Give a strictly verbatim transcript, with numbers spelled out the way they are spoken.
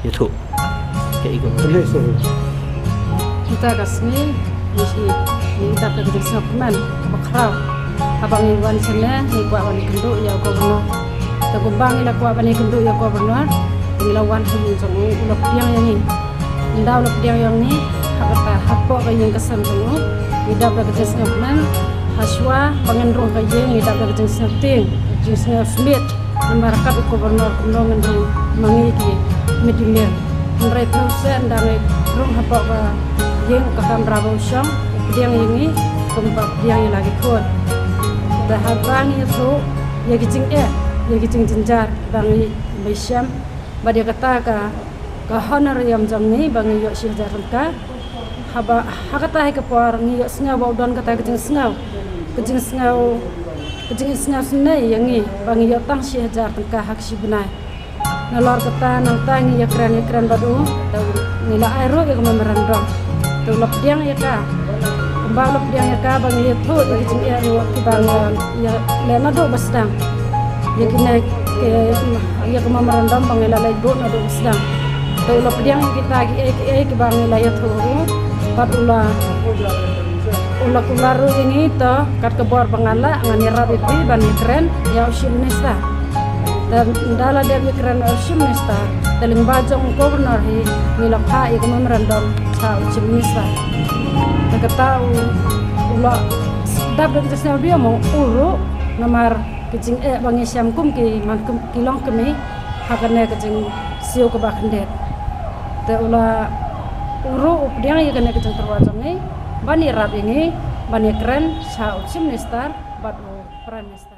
Ïathuh. Ka i ka. Mynta ka sngi ngi, ngi dap da ka jingsngewkmen bakhraw. Haba ngi wan shane ngi kwah ban ïakynduh ïa u Governor. Te kumba ngi la kwah ban ïakynduh ïa u Governor, ngi la wan ha ïing jong u, u la pdiang ïa ngi. Ynda u la pdiang ïa ngi ha kata, hapoh ka ïing ka sem jong u, ngi dap da ka jingsngewkmen. Hashwa ba ngin rung ha ka ïing ngi dap da ka jingsngewtieng, jingsngewsmit. Namar kat u Governor kumno ngin rung ma ngi ki mid di mil. Hynrei te u seh ynda ngi rung hapoh ka ïing ka kamra ba u shong, u pdiang ïa ngi kumba pdiang ïa la ki khun. Te haba ngi ïathuh ïa ki jingeh, ïa ki jingjynjar ba ngi, ba ngi shem, bad ïa kata ka, ka honorarium jong ngi ba ngi ïoh shi hajar tyngka. Haba ha kata hi ka por ngi ïohsngew ba u don kata ka jingsngew, ka jingsngew, ka jingsngewsynei ïa ngi ba ngi ïoh tang shi hajar tyngka ha ka shi bnai. Nalor kata nangta ngi ïakren ïakren bad u, te ngi la ai ruh ïa ka memorandum. Te u la pdiang ïa ka. Kumba u la pdiang ïa ka ba ngi ïathuh ïa ki jingeh ruh kiba ngi ïaleh naduh ba sdang. Ïa kine ki, ïa ka memorandum ba ngi la leit buh naduh ba sdang. Te u la pdiang ïa kita kiei kiei kiba ngi la ïathuh ruh. Bad u la, u la kular ruh ïa ngi, to kat ka bor ba nga lah ngan ïarap ïa phi ban ïakren ïa u Chief Minister. Te ynda la dep ïakren ïa u Chief Minister, te lyngba jong u Governor hi ngi la phah ïa ka memorandum sha u Chief Minister. Te kata u, u la dap da ka jingsngewdiaw mo u ruh, namar ka jingeh ba ngi shem kum ki man kum ki longkmie ha kane ka jingsiew kaba khyndiat. Te u la, u ruh u pdiang ïa kane ka jingtyrwa jong ngi ban ïarap ïa ngi ban ïakren sha u Chief Minister bad u Prime Minister.